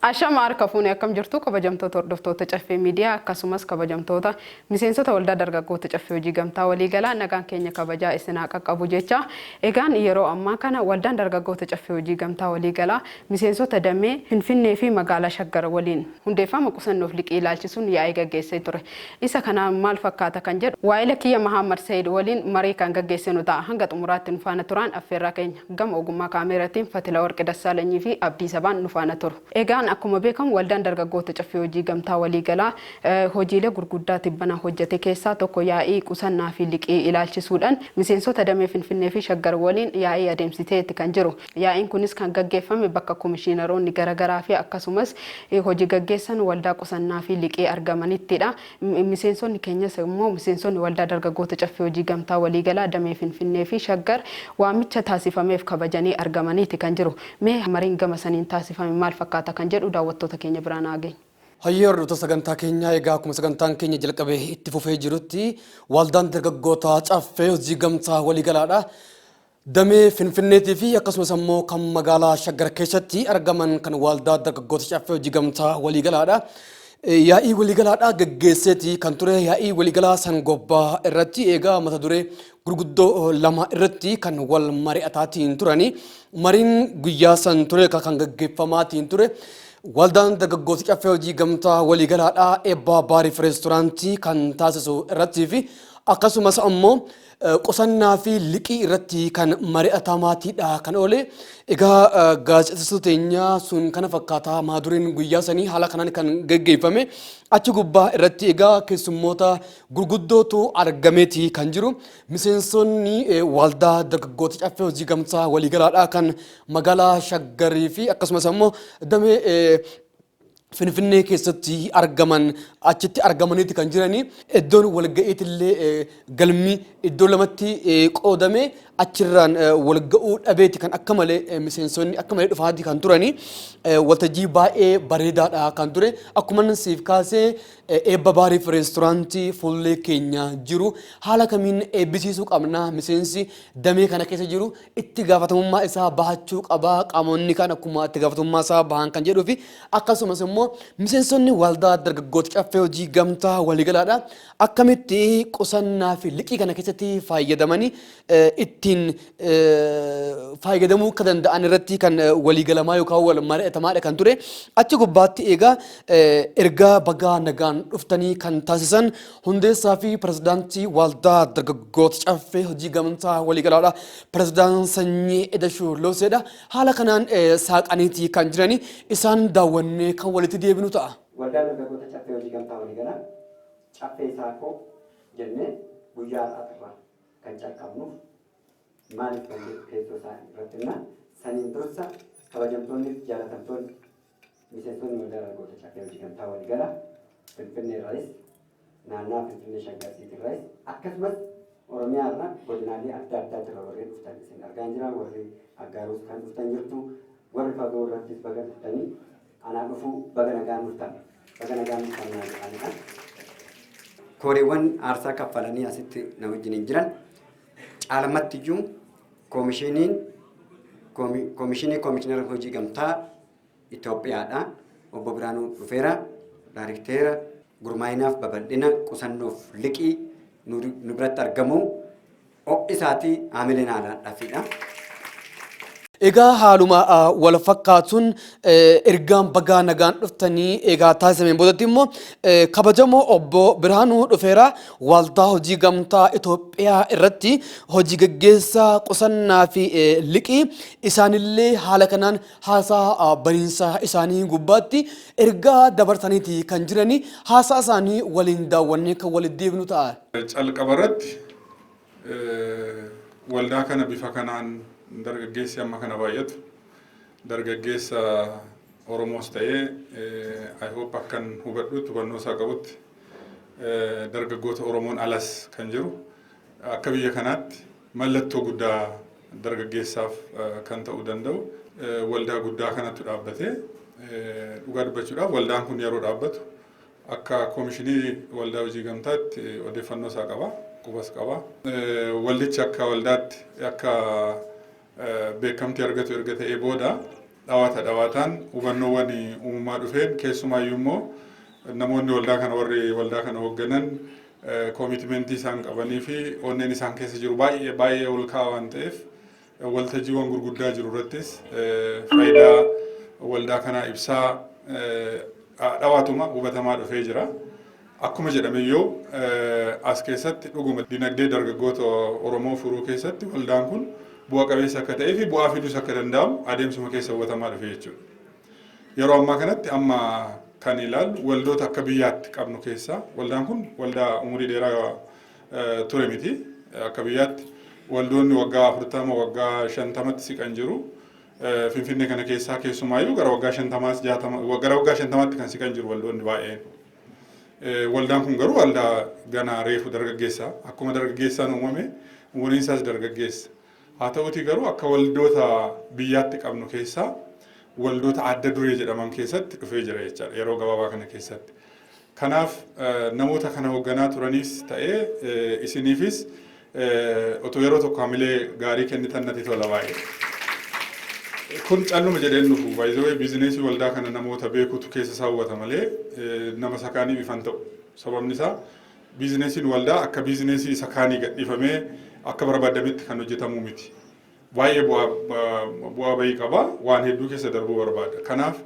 Ashama harka fuunee, akkam jirtu kabajamtoota hordoftoota Caffee Miidiyaa, akkasumas kabajamtoota miseensota Waldaa Dargaggoota Caffee Hojii Gamtaa Waliigalaa? Nagaan keenya kabajaa isin haa qaqqabu jecha. Egaan yeroo ammaa kana Waldaan Dargaggoota Caffee Hojii Gamtaa Waliigalaa miseensota damee Finfinnee fi magaalaa Shaggar waliin hundeeffama qusannoof liqii ilaalchisuun yaa'ii gaggeessee ture. Isa kanaan maal fakkaata kan jedhu waa'ila kiyya Mahammad Sayid waliin marii kan gaggeessinu ta'a. Hanga xumuraatti nu faana turaan affeerraa keenya. Gama ogummaa kaameeratiin Fatila Warqi Dassaalanyii fi Abdii Sabaan nu faana turu. Egaan akkuma beekamu Waldaan Dargaggoota Caffee Hojii Gamtaa Waliigalaa hojiilee gurguddaa tibbana hojjete keessaa tokko yaa'ii qusannaa fi liqii ilaalchisuudhaan miseensota damee Finfinnee fi Shaggar waliin yaa'ii adeemsiteetti kan jiru. Yaa'iin kunis kan gaggeeffame bakka komishiinaroonni garaagaraa fi akkasumas hojii gaggeessan waldaa qusannaa fi liqii argamanittidha. Miseensonni keenyas immoo miseensonni Waldaa Dargaggoota Caffee Hojii Gamtaa Waliigalaa damee Finfinnee fi Shaggar waamicha taasifameef kabajanii argamaniiti kan jiru. Mee mariin gama saniin taasifame maal fakkaata kan jedhu daawwattoota keenya biraan haa geenyu. Hayyee hordoftoota sagantaa keenyaa, egaa akkuma sagantaan keenya jalqabee itti fufee jirutti Waldaan Dargaggoota Caffee Hojii Gamtaa Waliigalaadha. Damee Finfinneetii fi akkasumas ammoo kan magaalaa Shaggar keessatti argaman kan Waldaa Dargaggoota Caffee Hojii Gamtaa Waliigalaadha. Yaa'ii waliigalaadha gaggeesseeti kan ture. Yaa'ii waliigalaa san gubbaa irratti egaa mata duree gurguddoo lama irratti kan wal mari'ataatiin turani. Mariin guyyaa san ture kan gaggeeffamaatiin ture. Waldaan Dargaggoota Caffee Hojii Gamtaa Waliigalaadha eebba baariif reesturaantii kan taasisu irratti fi akkasumas ammoo qusannaa fi liqii irratti kan mari'atamaatiidha kan oole. Egaa gaazexeessitoota teenyaa, sun kana fakkaataa maadureen guyyaa sanii haala kanaan kan geggeeffame. Achi gubbaa irratti egaa keessummoota gurguddootu argameeti kan jiru. Miseensonni Waldaa Dargaggoota Caffee Hojii Gamtaa Waliigalaadha kan magaalaa Shaggarii fi akkasumas ammoo damee Finfinnee keessatti argaman achitti argamaniiti kan jiranii. Iddoon walga'iitillee galmi iddoo lamatti qoodame achirraan walga'uu dhabeeti kan akka malee miseensonni akka malee dhufaati kan turanii. Waltajjii baay'ee bareedaadha kan ture. Akkuma siif kaasee, eebba baariif reesturaantii fuullee keenya jiru haala kamiin eebbisiisuu qabna, miseensi damee kana keessa jiru itti gaafatamummaa isaa bahachuu qaba, qaamonni kan akkuma itti gaafatamummaa isaa bahan kan jedhuu fi akkasumas immoo miseensonni Waldaa Dargaggoota Caffee Hojii Gamtaa Waliigalaadha akkamitti qusannaa fi liqii kana keessatti fayyadamanii ittiin fayyadamuu akka danda'an irratti kan waliigalamaa yookaan wal mari'atamaadha kan ture. Achi gubbaatti egaa ergaa bagaa nagaan dhuftanii kan taasisan hundeessaa fi pirezidaantii Waldaa Dargaggoota Caffee Hojii Gamtaa Waliigalaadha. Pireezidaan Sanyii Edashuu Looseedha. Haala kanaan saaqaniitii kan jirani isaan daawwannee kan walitti deebinu ta'a. Waldaa Dargaggoota Caffee Hojii Gamtaa Waliigalaa Caffee Saakoo jennee guyyaa har'aatirraa kan calqabnuuf maaliif kan jedhu keessoo isaa irratti himna. Saniin dursa, kabajamtoonni fi jaalatamtoonni miseensonni Waldaa Dargaggoota Caffee Hojii Gamtaa Waliigalaa Finfinnee irraayis, naannawaa Finfinnee Shaggar Siitii irraayis, akkasumas Oromiyaa irraa godinaalee adda addaatirra warreen dhuftan isin argaa jira. Warri Aggaaruus kan dhuftan jirtu, warri fagoo irrattis baga dhuftanii, anaa dhufuu, baga nagaan dhuftan, baga nagaan dhuftan naa jedhanidha. Kooreewwan aarsaa kaffalanii asitti na wajjiniin jiran, caalmattiyyuu koomishiniin koomishinii koomishinara hojii gamtaa Itoophiyaadha. Obbo Biraanuu Dhufeera, Daarikteera gurmaa'inaaf babal'ina qusannoof liqii nu biratti argamu ho'isaatii haamilee naalaadhaafidha. Egaa haaluma wal fakkaatuun ergaan bagaa nagaan dhuftanii egaa taasisameen boodatti immoo kabajamoo obbo Birhaanuu Dhufeeraa Waldaa Hojii Gamtaa Itoophiyaa irratti hojii gaggeessaa qusannaa fi liqii isaanillee haala kanaan haasaa baniinsa isaanii gubbaatti ergaa dabarsaniiti kan jiranii. Haasaa isaanii waliin daawwannee kan walitti deebinu ta'a. Calqaba irratti waldaa kana bifa kanaan dargaggeessi amma kana baay'atu, dargaggeessa Oromoos ta'ee, I hope akkan hubadhutti, hubannoo isaa qabutti, dargaggoota Oromoon alas kan jiru akka biyya kanaatti mallattoo guddaa dargaggeessaaf kan ta'uu danda'u waldaa guddaa kanatu dhaabbatee. Dhugaa dubbachuudhaaf, waldaan kun yeroo dhaabbatu akka koomishinii waldaa hojii gamtaatti odeeffannoo isaa qaba, qubas qaba. Waldichi akka waldaatti akka beekamtii argatu erga ta'ee booda Dhawaata dhawaataan hubannoowwan uumamaa dhufeen, keessumaayyuu immoo namoonni waldaa kana, warri waldaa kana hoogganan, commitmentii isaan qabanii fi onneen isaan keessa jiru baay'ee baay'ee ol ka'aa waan ta'eef, waltajjiiwwan gurguddaa jiru irrattis faayidaa waldaa kanaa ibsaa dhawaatuma hubatamaa dhufee jira. Akkuma jedhameyyuu, as keessatti dhuguma dinagdee dargaggoota Oromoo furuu keessatti waldaan kun bu'a qabeessa akka ta'ee fi bu'aa fiduus akka danda'amu adeemsuma keessa hubatamaa dhufe jechuudha. Yeroo ammaa kanatti amma kan ilaallu, waldoota akka biyyaatti qabnu keessaa waldaan kun waldaa umurii dheeraa ture miti. Akka biyyaatti waldoonni waggaa 40, waggaa 50tti siqan jiru. Finfinnee kana keessaa keessumaayyuu gara waggaa 50s 60, gara waggaa 50tti kan siqan jiru waldoonni baay'een. Waldaan kun garuu waldaa ganaa reefu dargaggeessa. Akkuma dargaggeessaan uumame, umuriin isaas dargaggeessa. Haa ta'utii garuu akka waldoota biyyaatti qabnu keessaa waldoota adda duree jedhaman keessatti dhufee jira jechaadha yeroo gabaabaa kana keessatti. Kanaaf namoota kana hoogganaa turaniis ta'ee isiniifis otoo yeroo tokko hamilee gaarii kennitan natti tola baay'ee. Kun calluma jedheen dhufu, baay'ee biizineesii waldaa kana namoota beekutu keessa isaa hubata malee nama isa kaaniif ifan ta'u. Sababni isaa biizinesiin waldaa akka biizinesii isa kaanii gadhiifamee akka barbaadametti kan hojjetamu miti. Baay'ee bu'aa bahii qaba, waan hedduu keessa darbuu barbaada. Kanaaf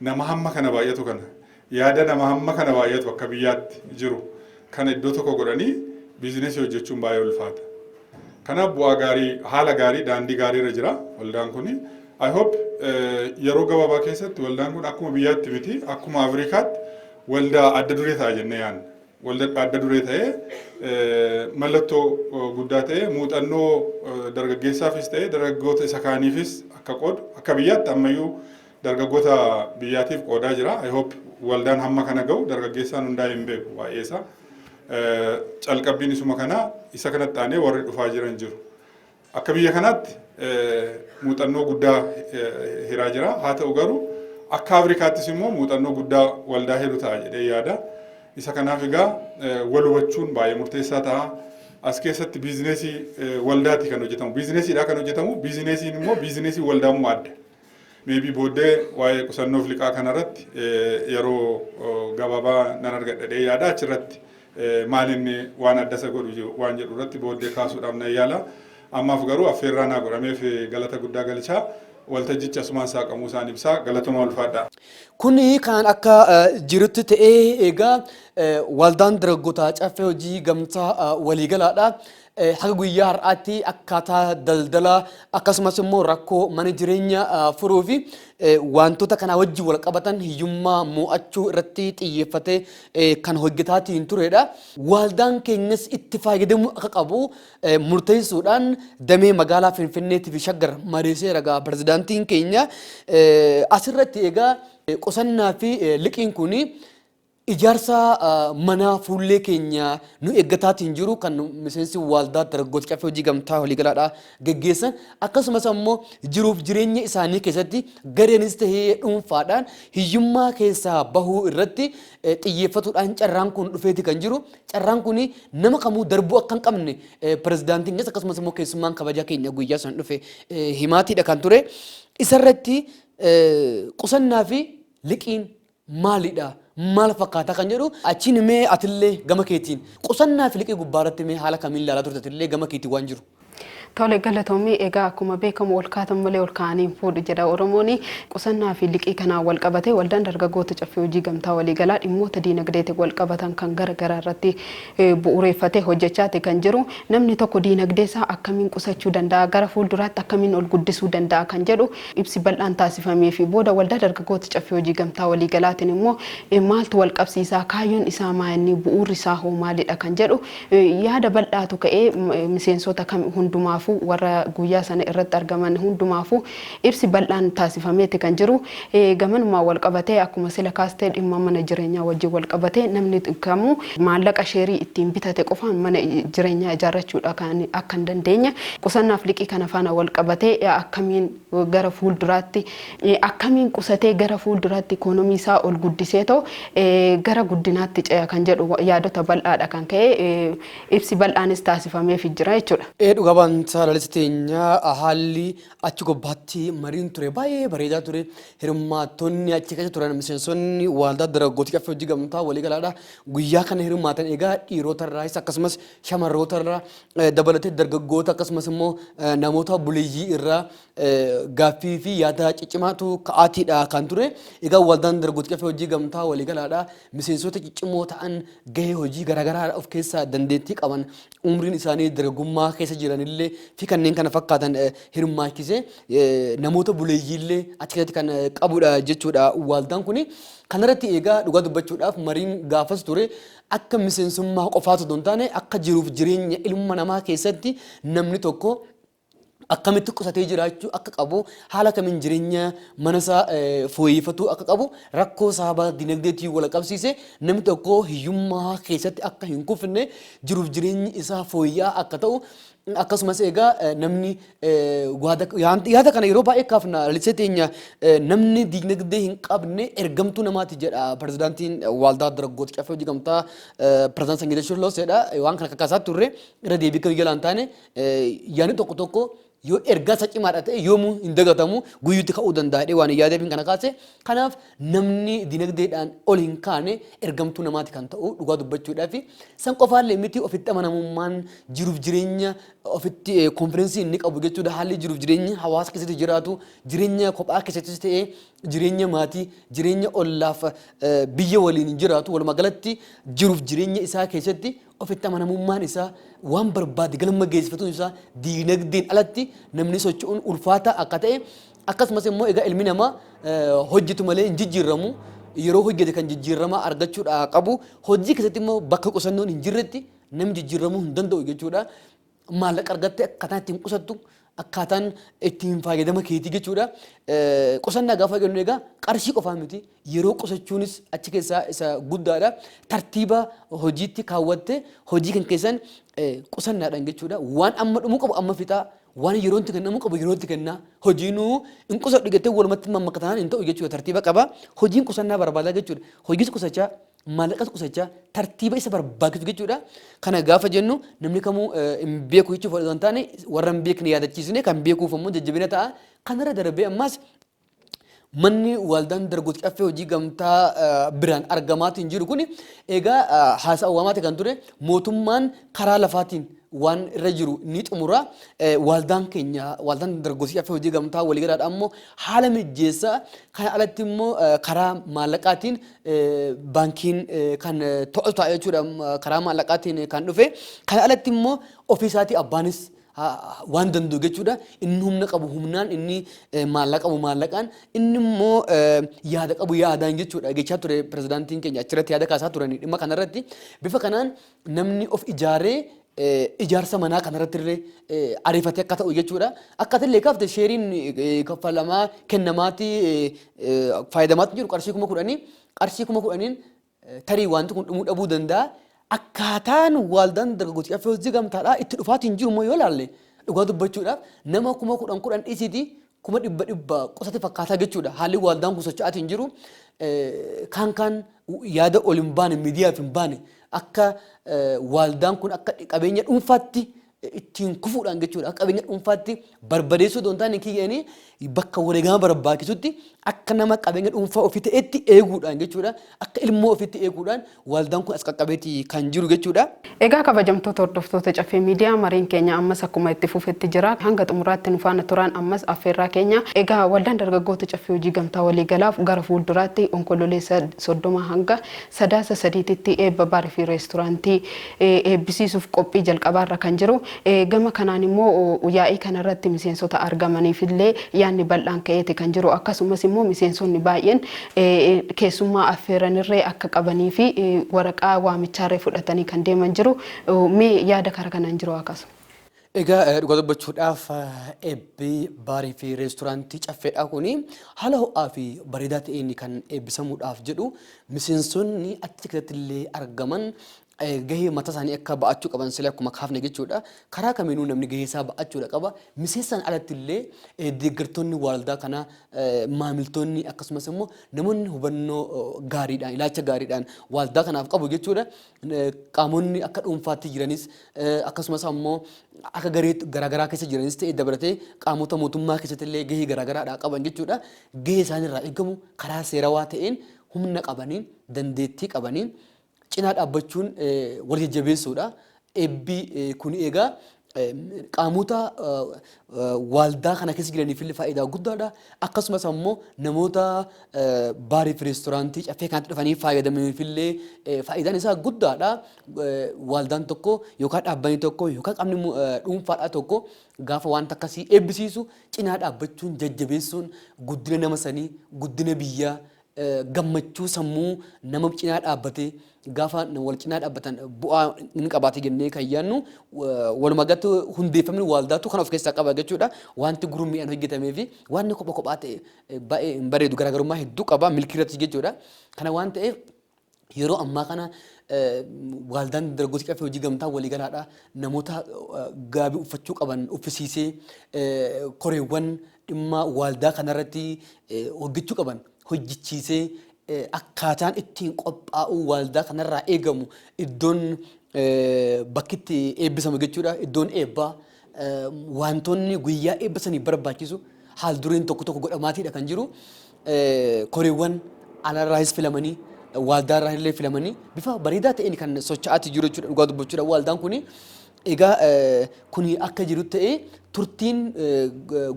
nama hamma kana baay'atu kana, yaada nama hamma kana baay'atu akka biyyaatti jiru kana iddoo tokko godhanii biizinesii hojjechuun baay'ee ulfaata. Kanaaf bu'aa gaarii, haala gaarii, daandii gaarii irra jira waldaan kuni. I hope yeroo gabaabaa keessatti waldaan kun akkuma biyyaatti miti, akkuma Afrikaatti waldaa adda duree ta'a jennee yaadna. Waldaa adda duree ta'ee, mallattoo guddaa ta'ee, muuxannoo dargaggeessaafis ta'ee dargaggoota isa kaaniifis akka qoodu, akka biyyaatti ammayyuu dargaggoota biyyaatiif qoodaa jira. I hope waldaan hamma kana ga'u dargaggeessaan hundaa'ee hin beeku baay'ee isaa. Calqabbiin isuma kana, isa kanatti aanee warri dhufaa jiran jiru. Akka biyya kanaatti muuxannoo guddaa hiraa jira. Haa ta'u garuu akka Afrikaattis immoo muuxannoo guddaa waldaa hedduu ta'a jedhee yaada. Isa kanaaf egaa wal hubachuun baay'ee murteessaa ta'a. As keessatti biizineesii waldaati kan hojjetamu. Biizinesiidha kan hojjetamu. Biizinesiin immoo biizinesii waldaa immoo adda. Maybe booddee waa'ee qusannoof liqaa kanarratti yeroo gabaabaa nan argadha yaada, achirratti maal inni waan adda isa godhu waan jedhu irratti booddee kaasuudhaaf nan yaala. Ammaaf garuu affeerraa naa godhameef galata guddaa galchaa, waltajjicha asumaan saaqamuu isaan ibsaa, galatuma, ulfaadha. Kuni kan akka jirutti ta'ee, egaa waldaan dargaggoota Caffee Hojii Gamtaa waliigalaadha. Haga guyyaa har'aatti akkaataa daldalaa, akkasumas immoo rakkoo mana jireenya furuu fi wantoota kanaa wajjin wal qabatan hiyyummaa mo'achuu irratti xiyyeeffatee kan hojjetaatiin turedha. Waldaan keenyas itti fayyadamuu akka qabu murteessuudhaan damee magaalaa Finfinneetii fi Shaggar mariiseera egaa pirezidaantiin keenya. Asirratti egaa qusannaa fi liqiin kun ijaarsa manaa fuullee keenya nu eeggataatiin jiru kan miseensi waldaa dargaggoota Caffee Hojii Gamtaa waliigalaadhaa geggeessan, akkasumas ammoo jiruuf jireenya isaanii keessatti gareenis tahee dhuunfaadhaan hiyyummaa keessaa bahuu irratti xiyyeeffatuudhaan carraan kun dhufeeti kan jiru. Carraan kun nama kamuu darbuu akka hin qabne pirezidaantiin akkasumas immoo keessummaan kabajaa keenya guyyaa san dhufe himaatiidha kan ture. Isarratti qusannaa fi liqiin maalidha? Maal fakkaata kan jedhu achiin mee atillee gama keetiin qusannaa fi liqii gubbaarratti mee haala kamiin ilaalaa turte, atillee gama keetiin waan jiru? Tole, galatoomii. Egaa akkuma beekamu, ol kaatan malee ol kaa'anii hin fuudhu jedha Oromoon. Qusannaa fi liqii kanaan wal qabate waldaan dargaggoota Caffee Hojii Gamtaa waliigalaa dhimmoota diinagdeetiin wal qabatan kan gara garaa irratti bu'uureffatee hojjechaati kan jiru. Namni tokko diinagdee isaa akkamiin qusachuu danda'a, gara fuulduraatti akkamiin ol guddisuu danda'a kan jedhu ibsi bal'aan taasifamee fi booda waldaa dargaggoota Caffee Hojii Gamtaa waliigalaatiin immoo maaltu wal qabsiisaa, kaayyoon isaa maa inni, bu'uurri isaa hoo maalidha kan jedhu yaada bal'aatu ka'ee, miseensota kam hundumaafuu, warra guyyaa sana irratti argaman hundumaafuu ibsi bal'aan taasifameeti kan jiru. Gamanumaan wal qabatee, akkuma sila kaastee, dhimma mana jireenyaa wajjin wal qabatee namni kamuu maallaqa sheerii ittiin bitate qofaan mana jireenyaa ijaarrachuudha kan akka hin dandeenye, qusannaaf liqii kana faana wal qabatee akkamiin gara fuulduraatti, akkamiin qusatee gara fuulduraatti ikoonomii isaa ol guddisee ta'u gara guddinaatti ce'a kan jedhu yaadota bal'aadha kan ka'e, ibsi bal'aanis taasifameef jira jechuudha. Ee, dhugabaanti. Kabajamtoota lalisa teenyaa, haalli achi gubbaatti mariin ture baay'ee bareedaa ture. Hirmaattonni achi keessa turan miseensonni waldaa dargaggoota Caffee Hojii Gamtaa waliigalaadha. Guyyaa kana hirmaatan egaa dhiirota irraas akkasumas shamarroota irraa dabalatee dargaggoota akkasumas immoo namoota buleeyyii irraa gaaffii fi yaada ciccimaatu ka'aatiidha kan ture. Egaa waldaan dargaggoota Caffee Hojii Gamtaa waliigalaadha. Miseensota ciccimoo ta'an, gahee hojii garaagaraa of keessaa dandeettii qaban, umriin isaanii dargaggummaa keessa jiranillee fi kanneen kana fakkaatan hirmaachisee namoota buleeyyiillee achi keessatti kan qabudha jechuudha waldaan kuni. Kanarratti egaa dhugaa dubbachuudhaaf mariin gaafas ture akka miseensummaa qofaatu osoo hin taane, akka jiruuf jireenya ilma namaa keessatti namni tokko akkamitti qusatee jiraachuu akka qabu, haala kamiin jireenya mana isaa fooyyeffatuu akka qabu, rakkoo sababa dinagdeetiin wal qabsiise namni tokko hiyyummaa keessatti akka hin kufne, jiruuf jireenyi isaa fooyya'aa akka ta'u, akkasumas egaa namni yaada kana yeroo baay'ee kaafna, lalisee teenya, namni dinagdee hin qabne ergamtuu namaati jedha pirezidaantiin waldaa dargaggoota Caffee Hojii Gamtaa, pirezidaant Sangiita Shirlooseedha. Waan kana kakkaasaa turre irra deebii kan jalaan taane, yaadni tokko tokko yoo ergaa isa cimaadha ta'e yoomuu hin dagatamu, guyyuutti ka'uu danda'a jedhee waan hin yaadeef kana kaase. Kanaaf namni dinagdeedhaan ol hin kaane ergamtuu namaati kan ta'u dhugaa dubbachuudhaaf. San qofaallee miti, ofitti amanamummaan jiruuf jireenya ofitti confidence inni qabu jechuudha. Haalli jiruuf jireenya hawaasa keessatti jiraatu, jireenya kophaa keessattis ta'ee, jireenya maatii, jireenya ollaaf biyya waliin jiraatu, walumaa galatti jiruuf jireenya isaa keessatti ofitti amanamummaan isaa, waan barbaade galma geessifatuun isaa diinagdeen alatti namni socho'uun ulfaataa akka ta'e, akkasumas immoo egaa ilmi namaa hojjetu malee hin jijjiirramu. Yeroo hojjete kan jijjiirrama argachuudha qabu. Hojii keessatti immoo bakka qusannoon hin jirretti namni jijjiirramuu hin danda'u jechuudha. Maallaqa argatte akkaataan ittiin qusattu, akkaataan ittiin fayyadama keetii jechuudha. Qusannaa gaafa jennu egaa qarshii qofaa miti, yeroo qusachuunis achi keessaa isa guddaadha. Tartiiba hojiitti kaawwatte hojii kan keessan qusannaadhaan jechuudha. Waan amma dhumuu qabu amma fixaa, waan yerootti kennamuu qabu yerootti kennaa. Hojiinuu hin qusadhu jettee walumatti mammakkataan hin ta'u jechuudha, tartiiba qaba. Hojiin qusannaa barbaadaa jechuudha. Hojiis qusachaa, maallaqas qusachaa, tartiiba isa barbaachisu jechuudha. Kana gaafa jennu namni kamuu hin beeku jechuuf osoo hin taane, warra hin beekne yaadachiisne kan beekuuf immoo jajjabina ta'a. Kanarra darbee ammas manni waldaan dargaggoota Caffee Hojii Gamtaa biraan argamaatiin jiru kun egaa haasawamaati kan ture, mootummaan karaa lafaatiin waan irra jiru ni xumura. Waldaan keenya, waldaan dargaggoota Caffee Hojii Gamtaa waliigalaadha ammoo haala mijjeessaa. Kana alatti immoo karaa maallaqaatiin baankiin kan to'atu ta'a jechuudha, karaa maallaqaatiin kan dhufe. Kana alatti immoo ofiisaatii abbaanis waan danda'u jechuudha. Inni humna qabu humnaan, inni maallaqa qabu maallaqaan, inni immoo yaada qabu yaadaan jechuudha. Jechaa ture pirezidaantiin keenya, achirratti yaada kaasaa turanii dhimma kanarratti. Bifa kanaan namni of ijaaree ijaarsa manaa kanarratti illee ariifatee akka ta'u jechuudha. Akka illee kaafte sheeriin kaffalamaa kennamaatti fayyadamaatti jiru qarshii 10,000, qarshii 10,000n tarii wanti kun dhumuu dhabuu danda'a. Akkaataan waldaan dargaggoota Caffee Hojii Gamtaadhaa itti dhufaatiin jiru immoo yoo ilaalle, dhugaa dubbachuudhaaf nama 10,000 10 dhiisiitii 100,000 qusate fakkaataa jechuudha. Haalli waldaan kun socho'aatiin jiru kaan kaan yaada ol hin baane, miidiyaaf hin baane, akka waldaan kun akka qabeenya dhuunfaatti ittiin kufuudhaan jechuudha. Akka qabeenya dhuunfaatti barbadeessuu osoo hin taane, kiyyanii bakka wareegama barbaachisutti akka nama qabeenya dhuunfaa ofii ta'etti eeguudhaan jechuudha. Akka ilmoo ofiitti eeguudhaan waldaan kun as qaqqabeeti kan jiru jechuudha. Egaa kabajamtoota hordoftoota Caffee Miidiyaa, mariin keenya ammas akkuma itti fufetti jira. Hanga xumuraatti nu faana turan ammas affeerraa keenya. Egaa waldaan dargaggoota Caffee Hojii Gamtaa waliigalaaf gara fuulduraatti Onkololeessa 30 hanga Sadaasa 3tti eebba baarii fi reesturaantii eebbisiisuuf qophii jalqabaarra kan jiru. Gama kanaan immoo yaa'ii kanarratti miseensota argamaniif illee yaadni bal'aan ka'eeti kan jiru. Akkasumas immoo miseensonni baay'een keessummaa affeeranirree akka qabanii fi waraqaa waamichaarree fudhatanii kan deeman jiru. Mee yaada karaa kanaan jiru akkasuma. Egaa dhugaa dubbachuudhaaf eebbi baarii fi reesturaantii Caffeedhaa kuni haala ho'aa fi bareedaa ta'een kan eebbisamuudhaaf jedhu. Miseensonni achi keessatti illee argaman Gahee mataa isaanii akka ba'achuu qaban sila akkuma kaafne jechuudha. Karaa kamiinuu namni gahee isaa ba'achuudha qaba. Miseensaan alatti illee deeggartoonni waldaa kanaa, maamiltoonni, akkasumas immoo namoonni hubannoo gaariidhaan, ilaalcha gaariidhaan waldaa kanaaf qabu jechuudha. Qaamonni akka dhuunfaatti jiranis, akkasumas ammoo akka garee garaagaraa keessa jiranis ta'e, dabalatee qaamota mootummaa keessatti illee gahee garaagaraadhaa qaban jechuudha. Gahee isaanirraa eegamu karaa seerawaa ta'een, humna qabaniin, dandeettii qabaniin cinaa dhaabbachuun wal jajjabeessuudha. Eebbi kun egaa qaamota waldaa kana keessa jiraniif illee faayidaa guddaadha. Akkasumas ammoo namoota baarii fi reestooraantii Caffee kanatti dhufanii fayyadamaniif illee faayidaan isaa guddaadha. Waldaan tokko yookaan dhaabbanni tokko yookaan qaamni dhuunfaadhaa tokko gaafa wanta akkasii eebbisiisu cinaa dhaabbachuun, jajjabeessuun guddina nama sanii, guddina biyyaa, gammachuu sammuu nama cinaa dhaabbatee, gaafa wal cinaa dhaabbatan bu'aa inni qabaate jennee kan yaadnu, walumaa galatti hundeeffamni waldaatu kan of keessaa qaba jechuudha. Wanti gurmiidhaan hojjetamee fi wanni kopha kophaa ta'e baay'ee hin bareedu, garaagarummaa hedduu qaba milkii irratti jechuudha. Kana waan ta'eef, yeroo ammaa kana waldaan dargaggoota Caffee Hojii Gamtaa Waliigalaadha. Namoota gaabii uffachuu qaban uffisiisee, koreewwan dhimma waldaa kanarratti hojjechuu qaban hojjechiisee, akkaataan ittiin qophaa'uu waldaa kanarraa eegamu, iddoon bakki itti eebbisamu jechuudha. Iddoon eebbaa, wantoonni guyyaa eebbisanii barbaachisu haal dureen tokko tokko godhamaatiidha kan jiru. Koreewwan alarraayis filamanii, waldaarraa illee filamanii, bifa bareedaa ta'een kan socho'aati jiru jechuudha dhugaa dubbachuudha. Waldaan kuni egaa kuni akka jiru ta'ee, turtiin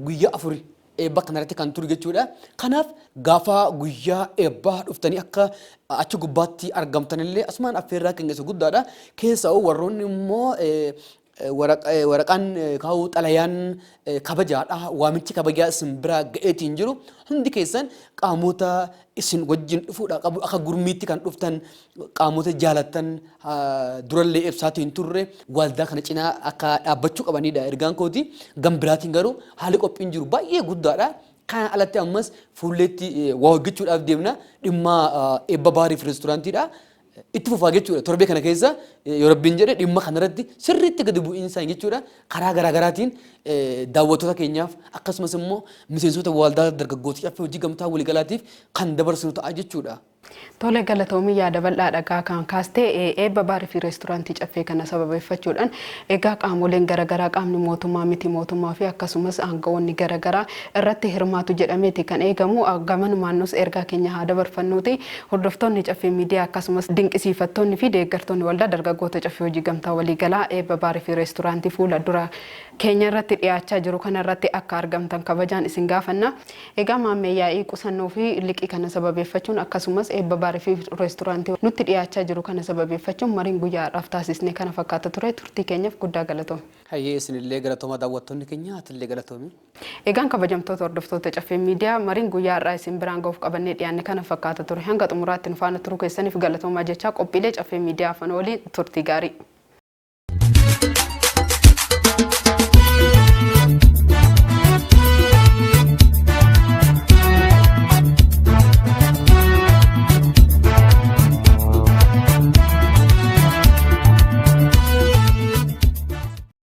guyyaa 4 eebba kanarratti kan turu jechuudha. Kanaaf gaafa guyyaa eebbaa dhuftanii akka achi gubbaatti argamtanillee asumaan affeerraa keenya isa guddaadha. Keessaa warroonni immoo waraqaan kaa'uu, xalayaan kabajaadha. Waamichi kabajaa isin biraa ga'eetiin jiru, hundi keessan qaamota isin wajjin dhufuudha qabu, akka gurmiitti kan dhuftan, qaamota jaalattan durallee ibsaatiin turre, waldaa kana cinaa akka dhaabbachuu qabanidha ergaan kooti. Gam biraatiin garuu haalli qophiin jiru baay'ee guddaadha. Kana alatti ammas fuulleetti waa hojjechuudhaaf deemna, dhimma eebba baarii fi reesturaantiidha. Itti fufaa jechuudha. Torbee kana keessa yoo Rabbiin jedhe dhimma kanarratti sirriitti gadi bu'iinsaan jechuudha karaa garaagaraatiin daawwattoota keenyaaf, akkasumas immoo miseensota waldaa dargaggoota Caffee Hojii Gamtaa Waliigalaatiif kan dabarsinu ta'a jechuudha. Tole, galatoomii, yaada bal'aa dhagaa kan kaastee. Eebba baarii fi reesturaantii Caffee kana sababeeffachuudhaan egaa qaamoleen garaagaraa, qaamni mootummaa, miti mootummaa fi akkasumas aangawoonni garaagaraa irratti hirmaatu jedhameeti kan eegamu. Gamanumaan nus ergaa keenya haa dabarfannuuti, hordoftoonni Caffee Miidiyaa, akkasumas dinqisiifattoonni fi deeggartoonni waldaa dargaggoota Caffee Hojii Gamtaa Waliigalaa, eebba baarii fi reesturaantii fuula dura keenya irratti dhiyaachaa jiru kana irratti akka argamtan kabajaan isin gaafanna. Egaa maammee yaa'ii qusannoo fi liqii kana sababeeffachuun, akkasumas eebba baarii fi reesturaantii nutti dhiyaachaa jiru kana sababeeffachuun, mariin guyyaa har'aaf taasisne kana fakkaata ture. Turtii keenyaaf guddaa galatoome. Hayyee, isinillee galatooma daawwattoonni keenya, atillee galatoomi. Egaan kabajamtoota hordoftoota Caffee Miidiyaa, mariin guyyaa har'aa isin biraan gahuuf qabannee dhiyaanne kana fakkaata ture. Hanga xumuraatti nu faana turuu keessaniif galatoomaa jechaa, qophiilee Caffee Miidiyaa afaan waliin turtii gaarii.